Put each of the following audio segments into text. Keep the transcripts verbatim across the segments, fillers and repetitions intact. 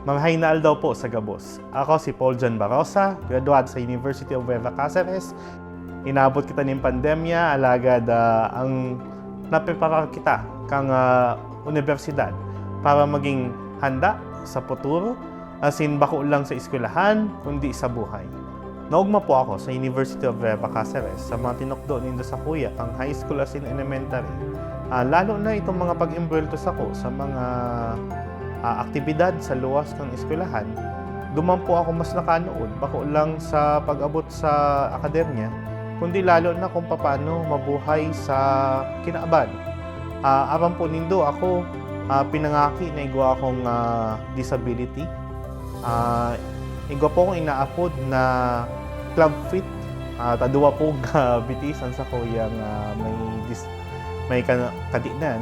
Marahay na aldaw po sa gabos. Ako si Paul John Barosa, graduado sa University of Nueva Caceres. Inabot kita nin pandemya, alagad, ah, ang napreparar kita kan, ah, unibersidad para maging handa sa futuro, asin bako lang sa eskwelahan, kundi sa buhay. Naogma po ako sa University of Nueva Caceres sa mga tinukdo nindo sakuya, kan high school asin elementary. Ah, lalo na itong mga pag-embuwelto sako sa mga, ah, aktibidad sa luwas kan eskwelahan. Duman po ako mas nakanood, bako lang sa pag-abot sa akademya, kundi lalo na kung papaano mabuhay sa kinaban. Ah, aram po nindo, ako, ah, pinangaki na igwa akong, ah, disability. Ah, igwa po akong inaapod na club fit. Ah, ta duwa pong, ah, bitis an sakuyang, ah, may dis-, may ka-, kadinan.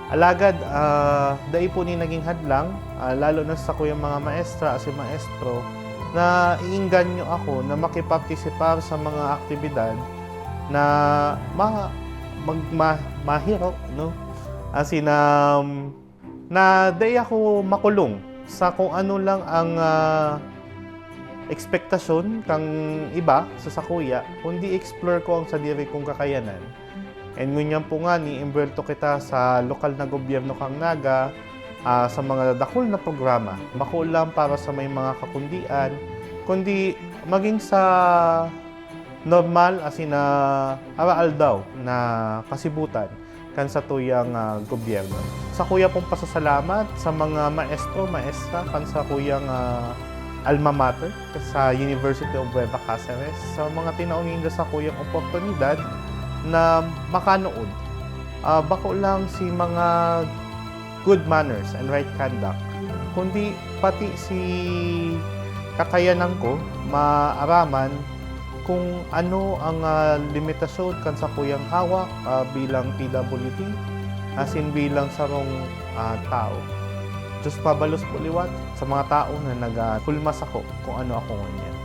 Alagad, ah, dai po ni naging hadlang, ah, lalo na sa sakuyang mga maestra asin maestro, na iingganyo ako na makipartisipar sa mga aktibidad na ma-, mag-, ma-, mahiro, no? Asin, um, na dai ako makulong sa kung ano lang ang, ah, ekspektasyon kan iba sa sakuya, kundi explore ko ang sadiri kong kakayanan. And ngunyan po ngani, embuwelto kita sa lokal na gobyerno kan Naga, ah, sa mga dakul na programa. Bako lang para sa may mga kakundian, kundi maging sa normal asin, ah, araaldaw na kasibutan kan satuyang, ah, gobyerno. Sakuya pong pasasalamat sa mga maestro, maestra kan sakuyang, ah, alma mater sa University of Nueva Caceres, sa mga tinao ninda sakuyang oportunidad na makanood. Ah, bako lang si mga good manners and right conduct, kundi pati si kakayanan ko maaraman kung ano ang, ah, limitasyon kan sakuyang hawak, ah, bilang P W D, asin bilang sarong, ah, tawo. Diyos pabalos po liwat sa mga tawo na nagahulma sako kung ano ako ngunyan.